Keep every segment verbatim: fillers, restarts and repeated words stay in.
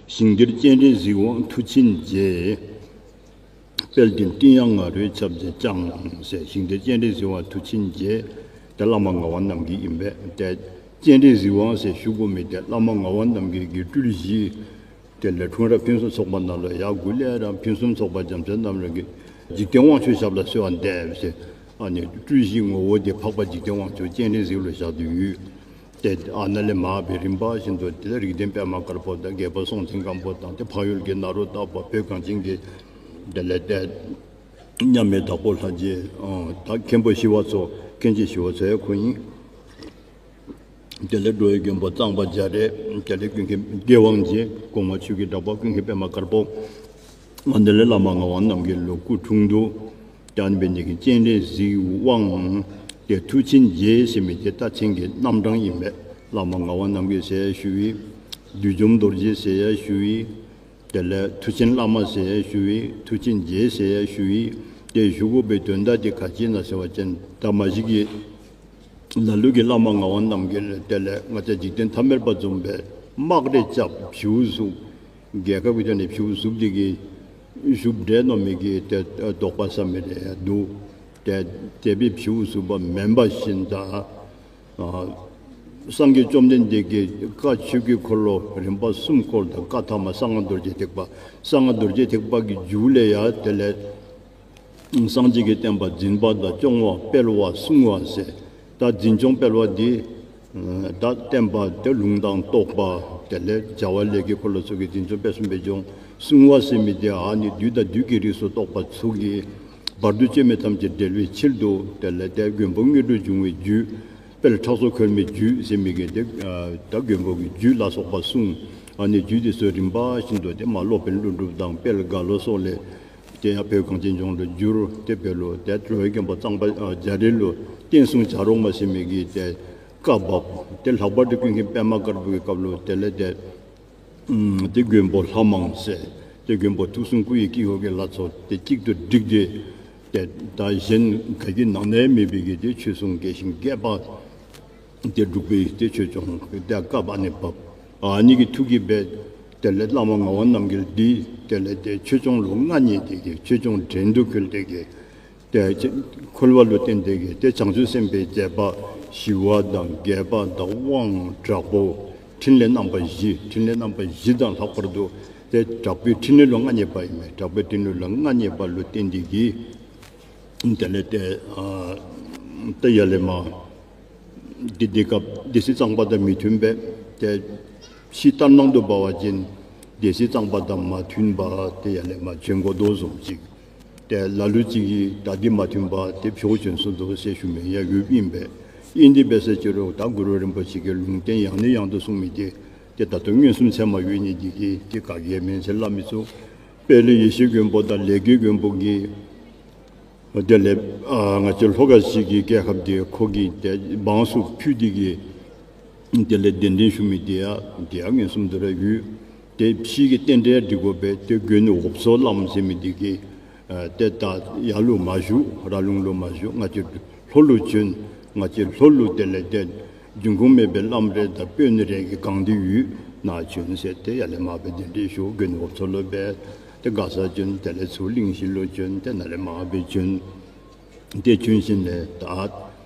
ཞིང་འདིར་སྤྱན་རས་གཟིགས་དབང་མཐུ་ཆེན་རྗེ། དཔལ་ལྡན་སྤྲིན་དབྱངས་ང་རོས་ཁྱབ་མཛད་ཅིང་ཟེར། ཞིང་འདིར་སྤྱན་རས་གཟིགས་དབང་མཐུ་ཆེན་རྗེ་དེ་བླ་མ་ངག་དབང་རྣམ་རྒྱལ་ཨིན་པས། ཏེ་སྤྱན་རས་གཟིགས་དབང་ཟེར་ཞུ་དགོ་མི་དེ་བླ་མ་ངག་དབང་རྣམ་རྒྱལ་གྱི་སྤྲུལ་གཞི། དེ་ལས་འཁྲུངས་རབས་ཕུན་སུམ་ཚོགས་པ་ནང་ལུ་ཡར་འགོ་ལས་ར་ཕུན་སུམ་ཚོགས་པ་འཇམ་དཔལ་རྣམ་རྒྱལ་གྱི་འཇིག་རྟེན་དབང་ཕྱུག་ཞབས་ལ་གསོལ་བ་འདེབས་ཟེར། ཨ་ནི་སྤྲུལ་གཞི་ངོ་བོ་དེ་འཕགས་པ་འཇིག་རྟེན་དབང་ཕྱུག་སྤྱན་རས་གཟིགས་ལུ་བཞག་སྟེ་ཡོད། ཏེ་ཨ་ནཱ་ལས་མར་སྦེ་རིམ་པ་བཞིན་དུ་དེ་ལས་རིགས་ལྡན་པདྨ་དཀར་པོ་དང་རྒྱལ་པོ་སྲོང་བཙན་སྒམ་པོ་དང་ཏེ་འཕགས་ཡུལ་གྱི་ནཱ་རོ་ཏ་པ། བོད་གངས་ཅན་གྱི་དེ་ལས་ཏེ་མཉམ་མེད་དྭགས་པོ་ལྷ་རྗེ། ཨ་ད་མཁན་པོ་ཞི་བ་འཚོ། མཁན་ཆེན་ཞི་བ་འཚོ་ཡང་ཁོ་ཨིན། དེ་ལས་འགྲོ་བའི་མགོན་པོ་གཙང་པ་རྒྱ་རས། དེ་ལས་ཀུན་མཁྱེན་རྒྱལ་དབང་རྗེ། གོང་མ་ཆོས་ཀྱི་གྲགས་པ་ཀུན་མཁྱེན་པདྨ་དཀར་པོ། ཨ་དེ་ལས་བླ་མ་ངག་དབང་རྣམ་རྒྱལ་ལུ་སྐུ་འཁྲུངས་འདུག། ཏེ་ཨ་ནི་འབད་ནི་དེ་གིས་སྤྱན་རས་གཟིགས་དབང་ཏེ་མཐུ་ཆེན་རྗེ་ཟེར་མི་དེ་ད་མཚན་གྱི་རྣམ་གྲངས་ཨིན་པས། བླ་མ་ངག་དབང་རྣམ་རྒྱལ་ཟེར་ཡང་ཞུ་ཡི། བདུད་འཇོམས་རྡོ་རྗེ་ཟེར་ཡང་ཞུ་ཡི། དེ་ལས་མཐུ་ཆེན་བླ་མ་ཟེར་ཡང་ཞུ་ཡི། མཐུ་ཆེན་རྗེ་ཟེར་ཡང་ཞུ་ཡི། ཏེ་ཞུ་དགོ་པའི་དོན་དག་དེ་ག་ཅི་ཨིན་ན་ཟེར་བ་ཅིན་ད་མ་གཞི་གི་ལ་ལུ་གིས་བླ་མ་ངག་དབང་རྣམ་རྒྱལ་དེ་ལས་ང་བཅས་འཇིག་རྟེན་ཐ་མལ་པ་བཟུམ་སྦེ་དམག་རེ་རྐྱབ་བྱིའུ་བཙུགས། རྒྱལ་ཁབ་ཀྱི་དོན་ལས་བྱིའུ་བཙུགས་དེ་གིས་བཞུགས་འདྲས་མནོ་མི་གི་ཏེ་དོགས་པ་ཟ་མི་རེ་འདུག། ཏེ་དེ་སྦེ་བྱིའུ་བཙུགས་པ་མེན་པ་བཞིན་ད་ཨ་སངས་རྒྱས་བཅོམ་ལྡན་འདས་ཀྱིས་བཀའ་ཆོས་ཀྱི་འཁོར་ལོ་རིམ་པ་གསུམ་བསྐོར་དང་བཀའ་ཐ་མ་གསང་སྔགས་རྡོ་རྗེ་ཐེག་པ། གསང་སྔགས་རྡོ་རྗེ་ཐེག་པ་གི་མཇུག་ལས་ཡང་དེ་ལས་སངས་རྒྱས་ཀྱི་བསྟན་པ་འཛིན་པ་དང་སྐྱོང་བ་སྤེལ་བ་སྲུང་བ་ཟེར། ད་འཛིན་སྐྱོང་སྤེལ་བ་འདི་ད་བསྟན་པ་དེ་ལུང་དང་རྟོགས་པ་དེ་ལས་བྱ་བ་ལས་ཀྱི་འཁོར་ལོ་ཚུ་གིས་འཛིན་སྐྱོང་སྤེལ་གསུམ་སྦེ་སྐྱོང་། སྲུང་བ་ཟེར་མི་དེ་ཨ་ནི་བདུད་དང་བདུད་ཀྱི་རིགས་སུ་གཏོགས་པ་ཚུ་གིས་བར་དུ་གཅོད་མི་ཐམས་ཅད་བསྒྲལ་བའི་ཕྱིར་དུ། དེ་ལས་ཏེ་མགོན་པོ་དངོས་གྲུབ་འབྱུང་བའི་རྒྱུད། དཔལ་ཁྲག་མཚོ་ཁོལ་མའི་རྒྱུད་ཟེར་མི་གི་དེ་ད་མགོན་པོ་གི་རྒྱུད་ལ་སོགས་པ་གསུངས། ཨ་ནི་རྒྱུད་དེ་ཚུ་རིམ་པ་བཞིན་དུ་ཏེ་མར་སློབ་དཔོན་ཀླུ་སྒྲུབ་དང་དཔལ་རྒྭ་ལོ་སོགས་ལས་ཏེ་ཡར་བོད་གངས་ཅན་ལྗོངས་ལུ་བསྒྱུར། ཏེ་བོད་ལུ་ཏེ་འགྲོ་བའི་མགོན་པོ་གཙང་པ་རྒྱ་རས་ལུ་བསྟན་སྲུང་བྱ་རོག་མ་ཟེར་མི་གི་ཏེ་བཀའ་བབས། ཏེ་ལྷག་པར་དུ་ཀུན་མཁྱེན་པདྨ་དཀར་པོ་གི་སྐབས་ལུ་དེ་ལས་ཏེ་ཏེ་མགོན་པོ་ལྷ་མང་ཟེར་ཏེ་མགོན་པོ་ཐུགས་གསུང་སྐུ་ཡི་དཀྱིལ་འཁོར་གྱི་ལྷ་ཚོགས་དེ་གཅིག་ཏུ་བསྒྲིགས་ཏེ་ཏེ་ད་གཞན་ག་གི་ནང་ན་མེད་པའི་གི་ཏེ་ཆོས་སྲུང་རྒྱས་ཤིང་རྒྱས་པ་དེ་སྒྲུབ་པའི་ཏེ་ཆོས་སྐྱོང་དེ་བཀའ་བབས། ཨ་ནི་བབས། ཨ་ནི་གི་མཐུ་གིས་སྦེ་དེ་ལས་བླ་མ་ངག་དབང་རྣམ་རྒྱལ་འདི་དེ་ལས་ཏེ་ཆོས་སྐྱོང་ལུ་མངའ་བརྙེས་ཏེ་གི་ཆོས་སྐྱོང་བྲན་དུ་བཀོལ་ཏེ་གི་ཏེ་འཁོལ་བ་ལུ་བརྟེན་ཏེ་གི་ཏེ་བྱང་ཆུབ་སེམས་དཔའི་མཛད་པ་ཞི་བ་དང་རྒྱས་པ་དང་དབང་དྲག་པོ་ཕྲིན་ལས་རྣམ་པ་བཞི། ཕྲིན་ལས་རྣམ་པ་བཞི་དང་ལྷག་པར་དུ་ཏེ་དྲག་པོའི་ཕྲིན་ལས་ལུ་མངའ་བརྙེས་པ་ཨིན་མས། དྲག་པོའི་ཕྲིན་ལས་ལུ་མངའ་བརྙེས་པ་ལུ་བརྟེན་ཏེ་གི་དེ་ལས་ཏེ་ཨ་ཏེ་ཡར་ལས་མར་ཏེ་དེ་སྐབས་སྡེ་སྲིད་གཙང་པ་དང་མི་མཐུན་པས། ཏེ་ཕྱི་ལྟར་སྣང་དུ་འབད་བ་ཅིན་སྡེ་སྲིད་གཙང་པ་དང་མ་མཐུན་པར་ཏེ་ཡར་ལས་མར་བྱོན་དགོ་དོ་བཟུམ་ཅིག། ཏེ་ལ་ལུ་ཅིག་གིས་ད་འདི་མ་མཐུན་པར་ཏེ་བྱོག་བྱོན་སོང་དོ་ཟེར་ཞུ་མི་ཡང་ཡོདཔ་ཨིན་པས། ཨིན་དེ་འབད་ས་ཅི་རུང་ད་གུ་རུ་རིན་པོ་ཆེ་གིས་ལུང་བསྟན་ཡང་ནས་ཡང་དུ་གསུངས་མི་དེ་ཏེ་ད་ལྟོ་མངོན་སུམ་ཚད་མ་ཡོད་ནི་དེ་གིས་ཏེ་ག་གིས་ཡང་མེན་ཟེར་སླབ་མི་ཚུགས། དཔལ་ཡེ་ཤེས་མགོན་པོ་དང་ལས་ཀྱི་མགོན་པོ་གིས་དེ་ལས་ཨ་ང་བཅས་ལྷོ་ཁ་བཞི་གི་རྒྱལ་ཁབ་དེ་ཁོ་གི་ཏེ་འབངས་སུ་ཕུལ་ཏེ་གི་དེ་ལས་གདན་འདྲེན་ཞུ་མི་དེ་ཡང་དེ་ཡང་མངོན་སུམ་དུ་ར་ཡོད། ཏེ་ཕྱི་གི་རྟེན་འབྲེལ་འགྲིག་དགོ་པས། ཏེ་མགོན་འོབས་མཚོ་བླམ་ཟེར་མི་དེ་གིས་ཨ་ཏེ་ད་ཡར་ལུ་མ་བཞུགས། ར་ལུང་ལུ་མ་བཞུགས། ང་བཅས་ལྷོ་ལུ་བྱོན། ང་བཅས་ལྷོ་ལུ་དེ་ལས་ཏེ་འབྱུང་ཁུངས་མེད་པའི་བླམ་རེ་དང་དཔོན་རེ་གིས་གང་སྟེ་ཡོད། ནཱ་བྱོན་ཟེར་ཏེ་ཡར་ལས་མར་སྦེ་གདན་འདྲེན་ཞུ། མགོན་འོབས་མཚོ་ལུ་སྦེ་ཏེ་མགར་ས་བྱོན། དེ་ལས་ཚུར་གླིང་བཞི་ལུ་བྱོན། ཏེ་ནཱ་ལས་མར་སྦེ་བྱོན། ཏེ་བྱོན་ཞིནམ་ལས་ད་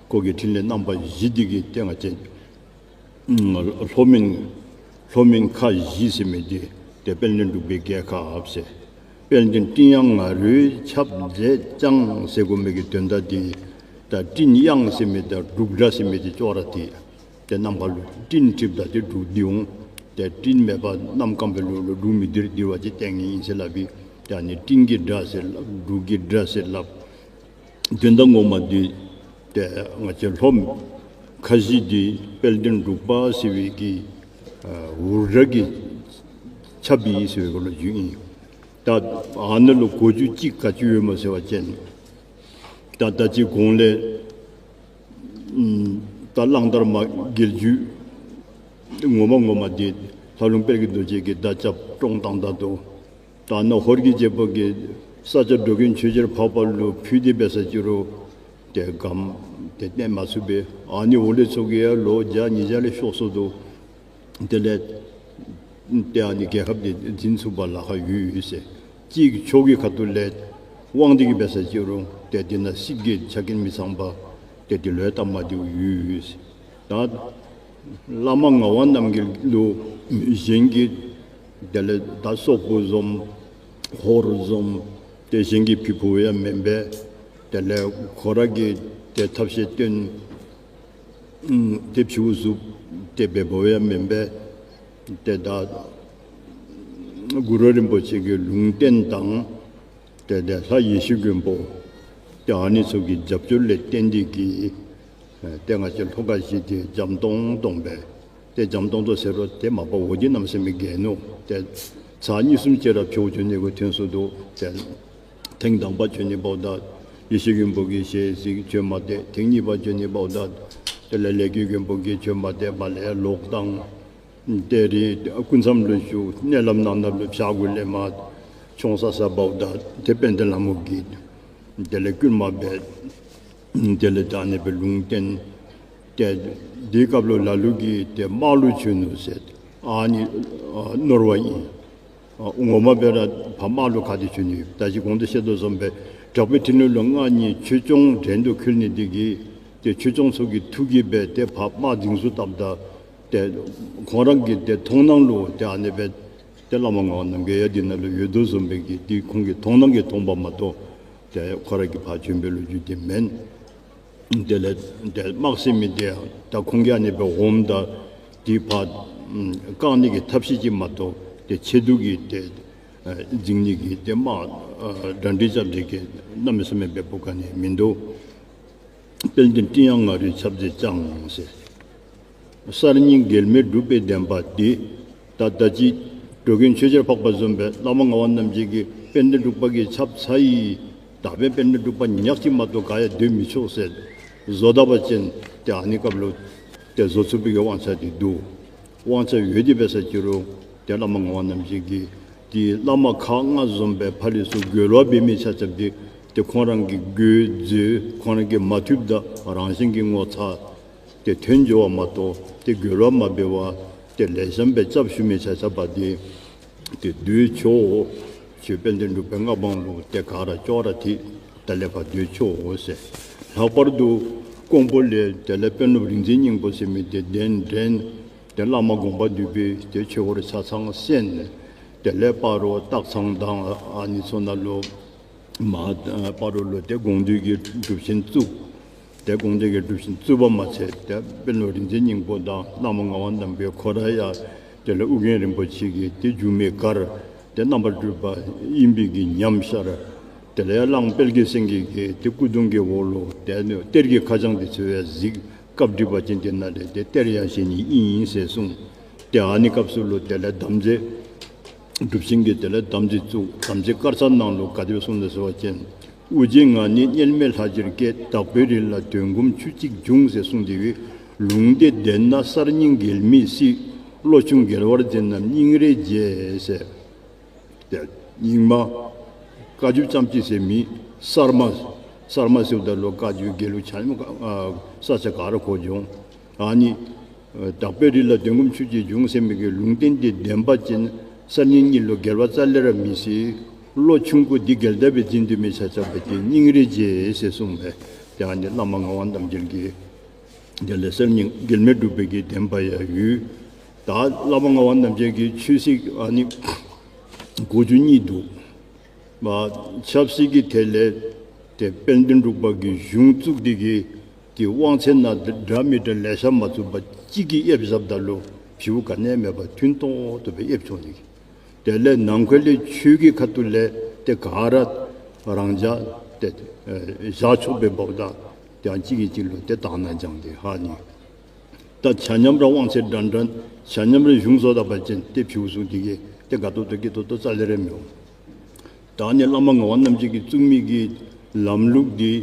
ཁོ་གི་ཕྲིན་ལས་རྣམ་པ་བཞི་དེ་གིས་ཏེ་ང་བཅས་ལྷོ་མོན་ལྷོ་མོན་ཁ་བཞི་ཟེར་མི་དེ་ཏེ་དཔལ་ལྡན་འབྲུག་པའི་རྒྱལ་ཁབ་ཟེར། དཔལ་ལྡན་སྤྲིན་དབྱངས་ང་རོས་ཁྱབ་མཛད་ཅིང་ཟེར་དགོ་མི་གི་དོན་དག་དེ་ད་སྤྲིན་དབྱངས་ཟེར་མི་དང་འབྲུག་སྒྲ་ཟེར་མི་དེ་ཅོག་ར་འཐད། ཏེ་ནམ་མཁའ་ལུ་སྤྲིན་འཁྲིགསཔ་ད་ཏེ་འབྲུག་ལྡིར་འོང་། ཏེ་སྤྲིན་མེད་པར་གནམ་སྐམ་པའི་ལུ་ལུ་འབྲུག་མི་ལྡིར། ལྡིར་བ་ཅིན་ལྟས་ངན་ཨིན་ཟེར་སླབ་པས། ཏེ་ཨ་ནི་སྤྲིན་གྱི་སྒྲ་ཟེར་སླབ། འབྲུག་གི་སྒྲ་ཟེར་སླབ། དོན་དག་ངོ་མ་འདི་ཏེ་ང་བཅས་ལྷོ་ཁ་བཞི་འདི་དཔལ་ལྡན་འབྲུག་པ་ཟེར་བའི་གི་ཨ་འུར་སྒྲ་གིས་ཁྱབ་པའི་ཟེར་བའི་གི་ལོ་རྒྱུས་ཨིན། ད་ཨ་ནི་ལུ་གོ་རྒྱུ་ཅིག་ག་ཅི་ཡོད་སྨོ་ཟེར་བ་ཅིན་ད་ད་ཅི་གོང་ལས་ཨམ་ད་གླང་དར་མ་རྒྱལ་རྒྱུད་ངོ་མ་ངོ་མ་འདི་ལྷ་ལུང་དཔལ་གྱི་རྡོ་རྗེ་གིས་མདའ་རྐྱབ་བཀྲོངས་བཏང་ད་དོ། ད་ནཱ་ཧོར་གྱི་རྒྱལ་པོ་གིས་ས་སྐྱ་འགྲོ་མགོན་ཆོས་རྒྱལ་འཕགས་པ་ལུ་ཕུལ་ཏེ་འབད་ས་ཅི་རུང་ཏེ་སྒམ་དེ་གནས་མ་ཚུགས་པས། ཨ་ནི་འོག་ལས་ཚུ་གིས་ཡང་ལོ་བརྒྱ་ཉིས་བརྒྱ་ལས་ཤོར་སོ་དོ། དེ་ལས་ ཏེ་ཨ་ནི་རྒྱལ་ཁབ་འདི་འཛིན་ཚུགས་པར་ལཱ་ཁག་ཡོད་ཡོད་ཟེར། གཅིག་ཕྱོགས་ཀྱི་ཁ་ཐུག་ལས་དབང་འདི་གིས་འབད་ས་ཅིག་རུང་ཏེ་འདི་ནང་སྲིད་ཀྱི་ཆ་རྐྱེན་མི་ཚང་པ་ཏེ་འདི་ལུ་ཡང་སྟབས་མ་བདེཝ་ཡོད་ཡོད་ཟེར། ད་བླ་མ་ངག་དབང་རྣམ་རྒྱལ་ལུ་གཞན་གྱིས་དེ་ལས་ད་སོག་པོ་བཟུམ་ཧོར་བཟུམ་ཏེ་གཞན་གྱིས་ཕུལ་ཕུལཝ་ཡང་མེན་པས། དེ་ལས་ཁོ་ར་གིས་ཏེ་ཐབས་ཤེས་བཏོན་ཏེ་ཕྱིའུ་ཟུབ་སྟེ་འབད་འབདཝ་ཡང་མེན་པས། ཏེ་ད་གུ་རུ་རིན་པོ་ཆེ་གི་ལུང་བསྟན་དང་ཏེ་ཏེ་ལྷ་ཡེ་ཤེས་མགོན་པོ་ཏེ་ཨ་ནི་ཚུ་གི་རྒྱབ་སྐྱོར་ལས་བརྟེན་ཏེ་གིས་ཏེ་ང་བཅས་ལྷོ་ཁ་བཞི་འདི་འཇམ་ཏོང་ཏོ་སྦེ་ཏེ་འཇམ་ཏོང་ཏོ་ཟེར་རུང་ཏེ་མ་པ་འོ་འདི་གནམ་མེད་ས་མེད་རྒྱས་ནུག། ཏེ་ཚར་གཉིས་གསུམ་ཅིག་ར་ཕྱོགས་བྱོན་ནི་གུ་ཐོན་སོ་ནུག། ཏེ་ཐེངས་དང་པ་བྱོན་ནི་འབདཝ་ད་ཡེ་ཤེས་མགོན་པོ་གིས་ཞལ་གཟིགས་བྱོན་མ་སྟེར། ཐེངས་གཉིས་པ་བྱོན་ནི་འབདཝ་ད་དེ་ལས་ལས་ཀྱི་མགོན་པོ་གིས་བྱོན་མ་སྟེར། མར་ལས་ཡར་ལོག་བཏང་། ཏེ་རི་སྐུ་མཚམས་ལུ་བཞུགས། མནལ་ལམ་ནང་ན་ལུ་བྱག་གུ་ལས་མར་མཆོངས་ས་ས་འབདཝ་ད་ཏེ་དཔལ་ལྡན་ལྷ་མོ་གིས་དེ་ལས་བསྐུལ་མ་འབད། དེ་ལས་ད་ཨ་ནི་སྦེ་ལུང་བསྟན། ཏེ་དེའི་སྐབས་ལུ་ལ་ལུ་གིས་ཏེ་དམག་ལུ་བྱོན་ནུག་ཟེར་ཨ་ནི་ཨ་ནོར་བ་ཨིན། ཨ་ངོ་མ་འབད་རུང་ཕར་དམག་ལུ་ག་ཏེ་བྱོན་ནི་ཡོད། ད་ཅི་གོང་དུ་བཤད་དོ་བཟུམ་སྦེ་དྲག་པོའི་ཕྲིན་ལས་ལུ་མངའ་བརྙེས་ཆོས་སྐྱོང་བྲན་དུ་འཁོལ་ནི་འདི་གིས་ཏེ་ཆོས་སྐྱོང་ཚུ་གི་མཐུ་གིས་འབད་ཏེ་ཕར་དམག་འཛིང་སུ་བཏབ་ད་ཏེ་ཁོང་ར་གི་ཏེ་མཐོང་སྣང་ལུ་ཏེ་ཨ་ནི་སྦེ་ཏེ་བླ་མ་ངག་དབང་རྣམ་རྒྱལ་ཡང་འདི་ནང་ལུ་ཡོད་དོ་བཟུམ་སྦེ་གི་ཏེ་ཁོང་གི་མཐོང་སྣང་གིས་མཐོང་པ་མ་གཏོགས་ཏེ་ཁོ་ར་གིས་ཕར་བྱོན་པའི་ལོ་རྒྱུས་འདི་མེན། དེ་ལས་ཏེ་དམག་ཟེར་མི་འདི་ཡང་ད་ཁོང་གིས་ཨ་ནི་སྦེ་འོངམ་ད་ཏེ་ཕར་བཀག་ནི་གི་ཐབས་ཤེས་ཅིག་མ་གཏོགས་ཏེ་ཆེད་དུ་གི་ཏེ་ཨ་འཛིང་ནི་གི་ཏེ་དམག་ཨ་གྲ་སྒྲིག་རྐྱབ་སྟེ་གི་གནམ་མེད་ས་མེད་འབད་འབདཝ་ག་ནི་མིན་འདུག། དཔལ་ལྡན་སྤྲིན་དབྱངས་ང་རོས་ཁྱབ་མཛད་ཀྱང་ཟེར། གསར་རྙིང་འགལ་མེད་སྒྲུབ་པའི་བདེན་པ་འདི། ད་ད་ཅི་འགྲོ་མགོན་ཆོས་རྒྱལ་འཕགས་པ་བཟུམ་སྦེ་བླ་མ་ངག་དབང་རྣམ་རྒྱལ་གྱིས་དཔལ་ལྡན་འབྲུག་པ་གིས་ཁྱབ་ཚར་ཡི། ད་འབདན་དཔལ་ལྡན་འབྲུག་པ་ཉག་གཅིག་མ་གཏོགས་ག་ཡང་སྡོད་མི་ཆོག་ཟེར་བཟོ་ད་པ་ཅིན་ཏེ་ཨ་ནི་སྐབས་ལུ་ཏེ་བཟོ་ཚུགས་པའི་གི་དབང་ཆ་འདི་འདུག། དབང་ཆ་ཡོད་དེ་འབད་ས་ཅིག་རུང་ཏེ་བླ་མ་ངག་དབང་རྣམ་རྒྱལ་གྱིས་ཏེ་བླ་མ་ཁག་ལྔ་བཟུམ་སྦེ་ཕར་ལས་ཚུར་རྒོལ་བ་འབད་མི་ཆ་ཁྱབ་འདི་ཏེ་ཁོང་ར་གིས་རྒོལ་འཛོལ་ཁོང་ར་གིས་མ་ཐུབ་ད་རང་བཞིན་གྱིས་ངོ་ཚ་ཏེ་ཐོན་འགྱོ་བ་མ་གཏོགས་ཏེ་རྒོལ་བ་མ་འབད་བར་ཏེ་ལེགས་ཤོམ་སྦེ་སྐྱབས་ཞུ་མི་ཆ་ཁྱབ་འདི་ཏེ་སྡོད་ཆོག། ཆོས་དཔལ་ལྡན་འབྲུག་པའི་མངའ་འབངས་ལུ་ཏེ་ག་ར་ཅོག་ར་འཐད། ད་ལས་ཕར་སྡོད་ཆོག་ཟེར། ལྷག་པར་དུ་ཀོང་པོ་ལས་དེ་ལས་དཔོན་སློབ་རིག་འཛིན་སྙིང་པོ་ཟེར་མི་འདི་གདན་འདྲེན། ཏེ་བླ་མ་དགོངས་པ་འདུས་པའི་ཏེ་ཆོས་སྐོར་ཆ་ཚང་གསན། དེ་ལས་སྤ་རོ་སྟག་ཚང་དང་ཨ་ནི་ཚུ་ནང་ལུ་མ་སྤ་རོ་ལུ་ཏེ་དགོངས་འདུས་ཀྱི་སྒྲུབ་ཆེན་བཙུགས། ཏེ་དགོངས་འདུས་ཀྱི་སྒྲུབ་ཆེན་བཙུགས་པ་མ་ཚད་ཏེ་དཔོན་སློབ་རིག་འཛིན་སྙིང་པོ་དང་བླ་མ་ངག་དབང་རྣམ་རྒྱལ་ཁོ་ར་ཡང་དེ་ལས་ཨོ་རྒྱན་རིན་པོ་ཆེ་གི་ཏེ་སྒྱུ་མའི་གར་ཏེ་རྣམ་པར་སྤྲུལ་པ་ཨིན་པའི་གི་ཉམས་ཤར། དེ་ལས་ཡང་གླང་དཔལ་གྱི་སེང་གེ་གི་ཏེ་སྐུ་གདུང་གི་འོག་ལུ་ཏེ་གཏེར་གྱི་ཁ་བྱང་འདི་ཚུ་ཡང་གཟིགས། སྐབས་འགྲིག་པ་ཅིན་དེ་ནང་ལས་ཏེ་གཏེར་ཡང་བཞེས་ནི་ཨིན་ཟེར་གསུངས། ཏེ་ཨ་ནི་སྐབས་སུ་ལུ་དེ་ལས་དམ་རྫས་སྒྲུབ་ཆེན་གྱི་དེ་ལས་དམ་རྫས་བཙུགས། དམ་རྫས་དཀར་ཆག་ནང་ལུ་ག་དེ་སྦེ་གསུངས་ནུག་ཟེར་བ་ཅིན། དབུ་རྗེ་ང་ནི་མཉེས་མེད་ལྷ་རྗེར་སྐྱེས། དྭགས་པོའི་རི་ལ་དོན་སྒོམ་ཆུ་གཅིག་འབྱུང་ཟེར་གསུངས་ཏེ་འབད། ལུང་དེ་བདེན་ན་གསར་རྙིང་འགལ་མེད་སྲིད། བློ་ཆུང་འགལ་བར་འཛེམ་རྣམས་སྙིང་རེ་རྗེ་ཟེར། ཏེ་རྙིང་མ་བཀའ་བརྒྱུད་རྐྱངམ་གཅིག་ཟེར་མི་གསར་མ་གསར་མ་ཟེརཝ་ད་ལུ་བཀའ་བརྒྱུད་དགེ་ལུགས་ཆ་མཉམ་ཨ་ས་ཆ་ག་ར་གོ་འོང་། ཨ་ནི་ཨ་དྭགས་པོའི་རི་ལ་དོན་སྒོམ་ཆུ་གཅིག་འབྱུང་ཟེར་མི་གི་ལུང་བསྟན་འདི་བདེན་པ་ཅིན་གསར་རྙིང་གཉིས་ལུ་འགལ་བ་རྩ་ལས་ར་མི་སྲིད། བློ་ཆུང་ཀུ་འདི་འགལ་ཟླ་སྦེ་འཛིན་སྡོད་མི་ཆ་ཁྱབ་འདི་སྙིང་རེ་རྗེ་ཟེར་གསུངས་པས། ཏེ་ཨ་ནི་བླ་མ་ངག་དབང་རྣམ་རྒྱལ་གྱི་དེ་ལས་གསར་རྙིང་འགལ་མེད་སྒྲུབ་པའི་གི་བདེན་པ་ཡང་ཡོད། ད་བླ་མ་ངག་དབང་རྣམ་རྒྱལ་གྱི་ཆོས་སྲིད་ཨ་ནི་གོ་རྒྱུ་གཉིས་འདུག། མ་ཆབ་སྲིད་ཀྱི་ཐད་ལས་ཏེ་དཔལ་ལྡན་འབྲུག་པ་གིས་གཞུང་བཙུགས་འདི་གིས་ཏེ་དབང་ཚད་ནང་འདྲ་མི་འདྲ་ལེ་ཤ་མ་བཙུགས་པར་གཅིག་གིས་ཨེབ་བཞགཔ་ད་ལུ་ཕྱིའུ་ག་ནི་མེད་པར་མཐུན་ཏོག་ཏོ་སྦེ་ཨེབ་ཆོག་ནི། དེ་ལས་ནང་འཁོད་ལས་ཆོས་ཀྱི་ཁ་ཐུག་ལས་ཏེ་ག་ར་རང་འཇགས་ཏེ་ཨེ་བཞག་ཆོག་པའི་འབདཝ་ད་ཏེ་ཡང་གཅིག་གིས་གཅིག་ལུ་ཏེ་དག་སྣང་སྦྱང་སྟེ་ཧ་ནི། ད་ཆ་མཉམ་ར་དབང་ཚད་འདྲན་འདྲ་ཆ་མཉམ་ར་གཞུང་བཟོ་ད་པ་ཅིན་ཏེ་ཕྱིའུ་ཚུ་འདི་གིས་ཏེ་དགའ་ཏོག་ཏོ་སྐྱིད་ཏོག་ཏོ་རྩ་ལས་ར་མི་འོང་། ད་ནི་བླ་མ་ངག་དབང་རྣམ་རྒྱལ་གྱིས་བཙུགས་མི་གི་ལམ་ལུགས་འདི་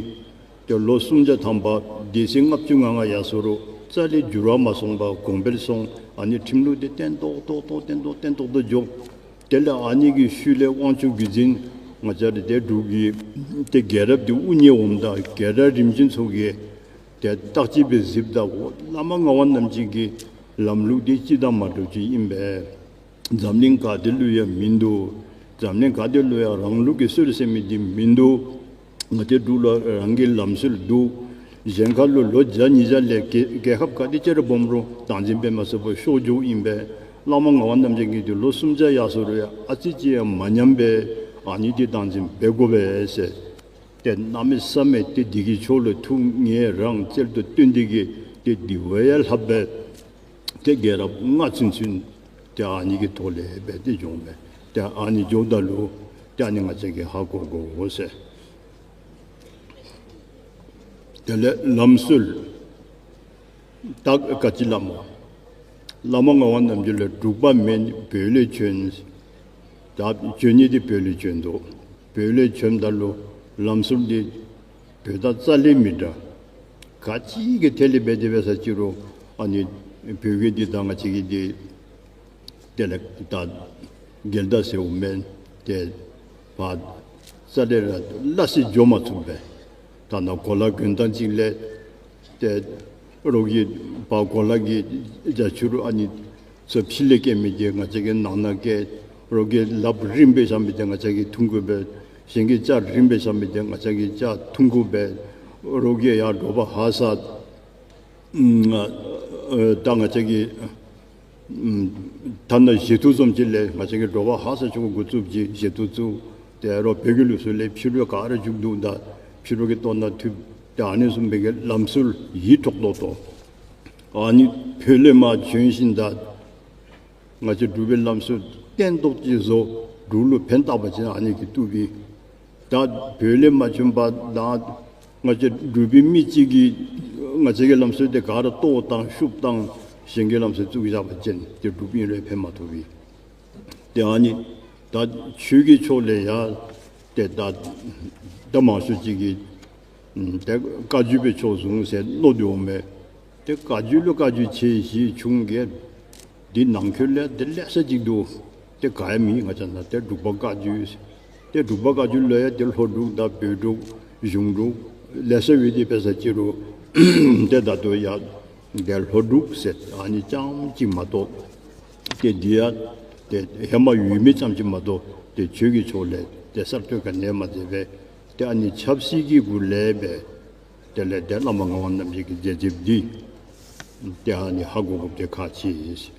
ཏེ་ལོ་སུམ་བརྒྱ་ཐམ་པ་སྡེ་སྲིད་ལྔ་བཅུ་ང་ལྔ་ཡར་སོང་རུང་རྩ་ལས་འགྱུར་བ་མ་སོང་པར་གོང་འཕེལ་སོང་། ཨ་ནི་ཁྲིམས་ལུགས་འདི་བརྟན་ཏོག་ཏོ་ཏོ་བརྟན་ཏོག་བརྟན་ཏོག་ཏོ་འགྱོ། དེ་ལས་ཨ་ནི་གི་ཤུལ་ལས་དབང་ཕྱུག་བརྒྱུད་འཛིན་ང་བཅས་ར་ཏེ་འབྲུག་གི་ཏེ་རྒྱལ་རབས་འདི་དབུ་བརྙེས་འོངམ་ད་རྒྱལ་རབས་རིམ་བྱོན་ཚུ་གིས་ཏེ་བརྟག་དཔྱད་སྦེ་གཟིགསཔ་ད་འོ་བླ་མ་ངག་དབང་རྣམ་རྒྱལ་གྱི་ལམ་ལུགས་འདི་སྤྱིར་བཏང་མ་འདྲཝ་ཅིག་ཨིན་པས། འཛམ་གླིང་ག་ཏེ་ལུ་ཡང་མིན་འདུག། འཛམ་གླིང་ག་ཏེ་ལུ་ཡང་རང་ལུགས་ཀྱི་སྲོལ་ཟེར་མི་འདི་མིན་འདུག། ང་བཅས་འབྲུག་ལུ་རང་གི་ལམ་སྲོལ་འདུག། གཞན་ཁ་ལུ་ལོ་བརྒྱ་ཉིས་བརྒྱ་ལས་རྒྱལ་རྒྱལ་ཁབ་ག་ཏེ་ཅིག་ར་སྦོམ་རུང་བདག་འཛིན་འབད་མ་ཚུགས་པར་ཤོར་འགྱོཝ་ཨིན་པས། བླ་མ་ངག་དབང་རྣམ་རྒྱལ་གྱིས་འདི་ལོ་སུམ་བརྒྱ་ཡར་སོང་རུང་ཡང་ཨ་ཙི་ཅིག་ཡང་མ་ཉམས་པས། ཨ་ནི་འདི་བདག་འཛིན་འབད་དགོ་པས་ཟེར། ཏེ་གནམ་མེད་ས་མེད་ཏེ་འདི་གི་ཕྱོགས་ལུ་ཐུགས་ངེས་རང་རྩལ་དུ་བཏོན་ཏེ་གིས་ཏེ་འདི་བ་ཡང་ལྷག་པས། ཏེ་རྒྱལ་རབས་ལྔ་ཚུན་ཚུན་ཏེ་ཨ་ནི་གི་ཐོག་ལས་འབད་དེ་འགྱོཝ་མས། ཏེ་ཨ་ནི་འགྱོཝ་ད་ལུ་ཏེ་ཨ་ནི་ང་བཅས་ཀྱིས་ཧ་གོ་དགོ་ཟེར། དེ་ལས་ལམ་སྲོལ་ད་ག་ཅི་སླབ་སྨོ། བླ་མ་ངག་དབང་རྣམ་རྒྱལ་ལས་འབྲུག་པ་མེན་བོད་ལས་བྱོན། ད་བྱོན་ནི་འདི་བོད་ལས་བྱོན་དོ། བོད་ལས་བྱོནམ་ད་ལུ་ལམ་སྲོལ་འདི་བོད་དང་རྩ་ལས་མི་འདྲ། ག་ཅི་གི་ཐད་ལས་འབད་དེ་འབད་ས་ཅིག་རུང་ཨ་ནི་བོད་ཀྱི་འདི་དང་ང་བཅས་ཀྱི་འདི་དེ་ལས་ད་འགལ་ཟླ་ཟེརཝ་མེན། ཏེ་བ་རྩ་ལས་ར་སླ་བསྲེ་འགྱོ་མ་ཚུགས་པས། ད་ནཱ་གོ་ལ་གྱོན་ཐངས་ཅིག་ལས་ཏེ་རོགས་ཀྱིས་བ་གོ་ལ་གི་རྒྱ་ཆུ་རུ་ཨ་ནི་ཚུ་ཕྱི་ལས་བཀལ་མི་འདི་ང་བཅས་ཀྱིས་ནང་ན་བཀལ། རོགས་ཀྱིས་ལགཔ་རིངམ་སྦེ་བཞག་མི་འདི་ང་བཅས་ཀྱིས་འཐུང་དགོ་པས། གཞན་གྱིས་ལྕགས་རིངམ་སྦེ་བཞག་མི་འདི་ང་བཅས་ཀྱིས་ལྕགས་འཐུང་དགོ་པས། རོགས་ཀྱིས་ཡར་དྲོ་པ་ཧ་སག་ཨུམ་ཨ་ཨ་ད་ང་བཅས་ཀྱིས་ཨུམ་ཐ་ན་བཞེས་ཐུག་བཟུམ་ཅིག་ལས་ང་བཅས་ཀྱིས་དྲོ་པ་ཧ་སག་ཆུ་འགོ་བཙུགསཔ་ཅིག་བཞེས་ཐུག་བཙུགས། ཏེ་རོགས་བོད་ཀྱི་ལུགས་སྲོལ་ལས་ཕྱི་རུ་ག་ར་རྒྱུག་འདུག། ད་ཕྱི་རུ་གི་ལྟོ་ནང་འཐུང་། ཏེ་ཨ་ནི་བཟུམ་སྦེ་གི་ལམ་སྲོལ་ཡིད་འཕྲོག་ཏོག་ཏོ། ཨ་ནི་བོད་ལས་མར་བྱོན་ཞིནམ་ད་ང་བཅས་འབྲུག་པའི་ལམ་སྲོལ་བརྟན་ཏོག་ཏོ་ཅིག་བཟོ། འབྲུག་ལུ་ཕན་བཏགས་པ་ཅིན་ཨ་ནི་གིས་བཏུབ་པས། ད་བོད་ལས་མ་བྱོན་པར་ད་ང་བཅས་འབྲུག་པའི་མི་གཅིག་གིས་ང་བཅས་ཀྱི་ལམ་སྲོལ་དེ་ག་ར་གཏོར་བཏང་ཤུབ་བཏང་གཞན་གྱི་ལམ་སྲོལ་བཙུགས་བཞག་པ་ཅིན་དེ་འབྲུགཔ་ཨིན་རུང་ཕན་མ་ཐོགས་པས། ཏེ་ཨ་ནི་ད་ཆོས་ཀྱི་ཕྱོགས་ལས་ཡང་ཏེ་ད་ད་མང་ཤོས་ཅིག་གིས་ཨམ་ཏེ་བཀའ་བརྒྱུད་པའི་ཕྱོགས་བཟུང་ཟེར་མནོ་དོ་འོང་མས། ཏེ་བཀའ་བརྒྱུད་ལུ་བཀའ་བརྒྱུད་ཆེ་བཞི་ཆུང་བརྒྱད་འདི་ནང་འཁོད་ལས་ཏེ་ལེ་ཤ་ཅིག་འདུག། ཏེ་ག་ཡང་མེད། ང་བཅས་ནཱ་ཏེ་འབྲུག་པ་བཀའ་བརྒྱུད། ཏེ་འབྲུག་པ་བཀའ་བརྒྱུད་ལུ་ཡང་ཏེ་ལྷོ་འབྲུག་དང་བོད་འབྲུག་གཞུང་འབྲུག་ལེ་ཤ་ཡོད་དེ་འབད་ས་ཅིག་རུང་ཏེ་ད་ལྟོ་ཡང་ཏེ་ལྷོ་འབྲུག་ཟེར་ཨ་ནི་རྐྱངམ་ཅིག་མ་གཏོགས་ཏེ་འདི་ཡང་ཏེ་ཧེ་མ་ཡོད་མི་ཙམ་ཅིག་མ་གཏོགས་ཏེ་ཆོས་ཀྱི་ཕྱོགས་ལས་ཏེ་གསར་གཏོད་ག་ནི་ཡང་མ་མཛད་པས། ཏེ་ཨ་ནི་ཆབ་སྲིད་ཀྱི་སྒོ་ལས་འབད། དེ་ལས་ཏེ་བླ་མ་ངག་དབང་རྣམ་རྒྱལ་གྱི་མཛད་རྗེས་འདི་ཏེ་ཨ་ནི་ཧ་གོ་དགོཔ་དེ་ཁག་ཆེ་ཟེར།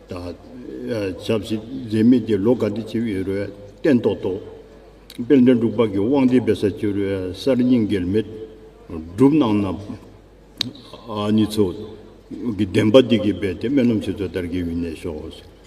ད་ཨ་ཆབ་སྲིད་མཛད་མི་དེ་ལོ་ག་དེ་ཅིག་ཡོད་རུང་བརྟན་ཏོག་ཏོ། དཔལ་ལྡན་འབྲུག་པ་གི་དབང་འདི་འབད་ས་ཅིག་རུང་གསར་རྙིང་འགལ་མེད་སྒྲུབ་གནང་ན་ཨ་ནི་ཚུ་གི་བདེན་པ་འདི་གིས་འབད་དེ་སྨོན་ལམ་ཆེ་ཚུ་དར་རྒྱས་འོང་ནི་ཤོག་ཟེར།